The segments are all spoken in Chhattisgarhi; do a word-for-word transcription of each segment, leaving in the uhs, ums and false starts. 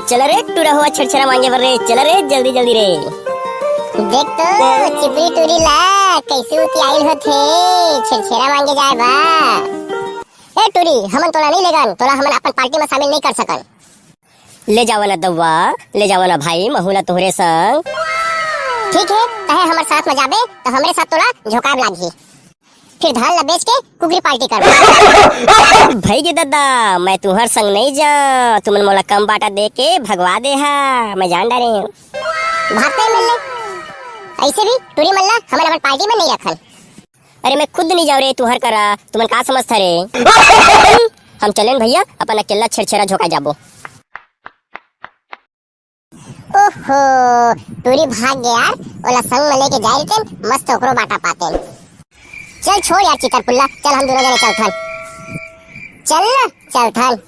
चल रे टुरा हुआ छेरछेरा मांगे बर रे, चल रे जल्दी जल्दी रे। देख तो चिपरी टुरी ला कैसे उतियाइल होथे, छेरछेरा मांगे जाए बा। ए टुरी, हमन तोला नहीं लेगन, तोला हमन अपन पार्टी में शामिल नहीं कर सकन। ले जावा ना दउवा, ले जावा ना भाई, महू ला तोहरे संग। ठीक है, तहे हमर साथ में जाबे त हमरे साथ तोला झोंकाब लागही। फिर धान ला बेच के कुकरी पार्टी करबो। भाई के दादा, मैं तुहर संग नहीं जा, तुमन मोला कम बाटा दे के भगवा दे हा, मैं जान डारे हूँ। भागते मिल ले। ऐसे भी टुरी मन ला हमन अपन पार्टी में नहीं रखन। अरे मैं खुद नहीं जाओ रे तुहर करा, तुमन का समझता रे? हम चलेन भैया, अपन अकेला छेरछेरा झोंका जाबो। ओहो, टुरी भाग गया यार, ओला संग में लेके जाए रितेन, मस्त ओकरो बाटा पातेन। चल छोड़ यार चितरपुल्ला, चल हम दोनों जने चलथन। चल ना, चलथन।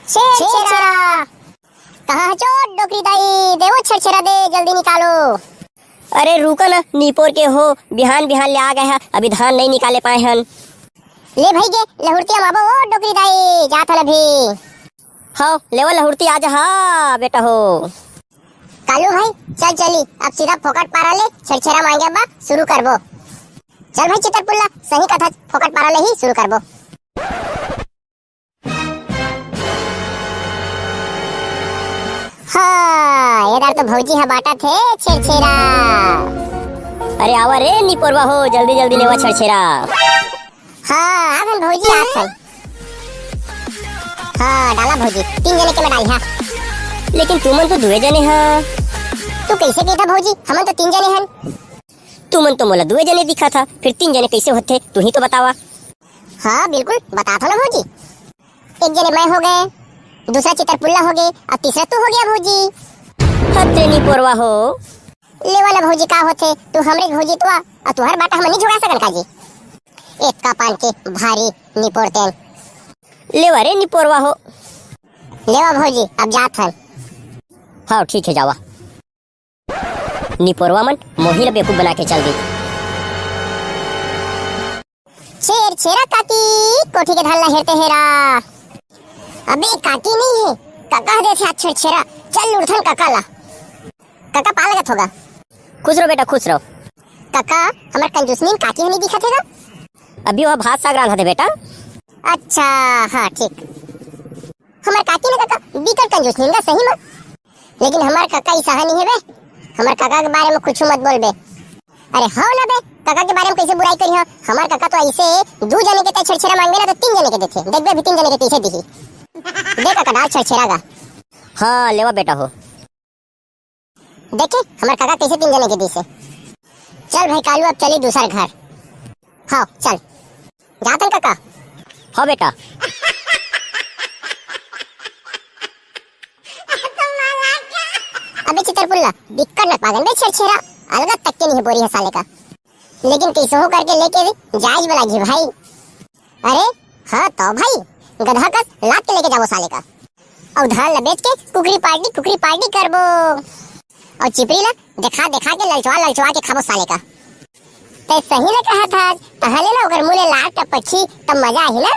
छेरछेरा। कहाँ है चोर डोकरी दाई? देवो छेरछेरा दे, जल्दी निकालो। अरे रुका ना, निपोर के हो, बिहान बिहान ले आ गए हैं, अभी धान नहीं निकाले पाए हन। ले भाई के लहुरतिया माबो, ओ डोकरी दाई, जात हन अभी। हाँ, लेवा लहुरती आ जा, हाँ, बेटा हो। कालू भाई, चल चली, अब सीधा फोकट पारा ले छेरछेरा मांगे बा शुरू करबो। चल भाई चितरपुल्ला, सही कथा, फोकट पारा ले ही शुरू करबो। हाँ, ये दार तो भौजी ह बांटत हे छेरछेरा। अरे आवा रे निपोरवा हो, जल्दी जल्दी लेवा छेरछेरा। हाँ, आथन भौजी, आथन। हाँ, डाला भौजी, तीन जने के मैं डाली, हाँ। लेकिन तुमन तो दुए जने हा। तू कैसे कहता भौजी, हमन तो तीन जने हन। तुमन तो मोला दुए जने दिखा था, फिर तीन जने कैसे होथे, तू ही तो बतावा। हाँ, बिल्कुल, बता थो ना भौजी। एक जने मैं हो गए, दूसरा चितरपुल्ला हो गए, और तीसरा तू हो गया भौजी। हत रे निपोरवा हो। लेवा ना भौजी, का होथे, तू हमरे भौजी तो आ, और तुहर बाटा हमन नहीं झुड़ा सकन का जी? एतका पान के भारी निपोर तेन। लेवा रे निपोरवा हो। लेवा भौजी, अब जात हन। हाँ, ठीक है, जावा। निपोरवा मन मोही ल बेवकूफ बना के चल दी। छेरछेरा काकी, कोठी के धान ला हेरते हेरा। अबे काकी नहीं है, कका देथे आज छेरछेरा। चल लुढ़थन कका ला। कका पा लगत होगा। खुश रहो बेटा, खुश रहो। कका, हमर कंजूसनीन काकी ह नहीं दिखत हे गा? अभी वह भात साग रांधत हे बेटा। अच्छा, हाँ ठीक। हमर काकी ना कका बिकट कंजूस निंगा सही में। लेकिन हमर कका ऐसा नहीं है बे। हमर कका के बारे में कुछ मत बोल बे। अरे हो ना बे, कका के बारे में कैसे बुराई करी हो? हमर कका तो ऐसे दू जने के ते छेरछेरा मांगे ना तो तीन जने के देथे। देख बे अभी तीन जने के कैसे दिही। देख कका डाल छेरछेरा गा। हाँ लेवा बेटा हो। देखे, हमर काका कैसे तीन जने के दिसे। चल भाई कालू, अब चली दूसर घर। हाँ, चल। जातन काका। हाँ बेटा। अबे चितरपुल्ला, बिक्कट न पागन बे छेरछेरा, अलगा तक के नहीं है बोरी है साले का। लेकिन कैसे हो करके लेके जायज वाला घी भाई। अरे, हाँ तो भाई, गधा कस लात के लेके जाबो साले का। अउ धान ला बेच के कुकरी पार्टी, कुकरी पार्टी करबो। अउ चिपरी ला देखा देखा के ललचवा ललचवा के खाबो साले का। ते सही ले कहा था, तहां ले ना ओकर मुंह ले लार टपकही, तब मजा आही ना।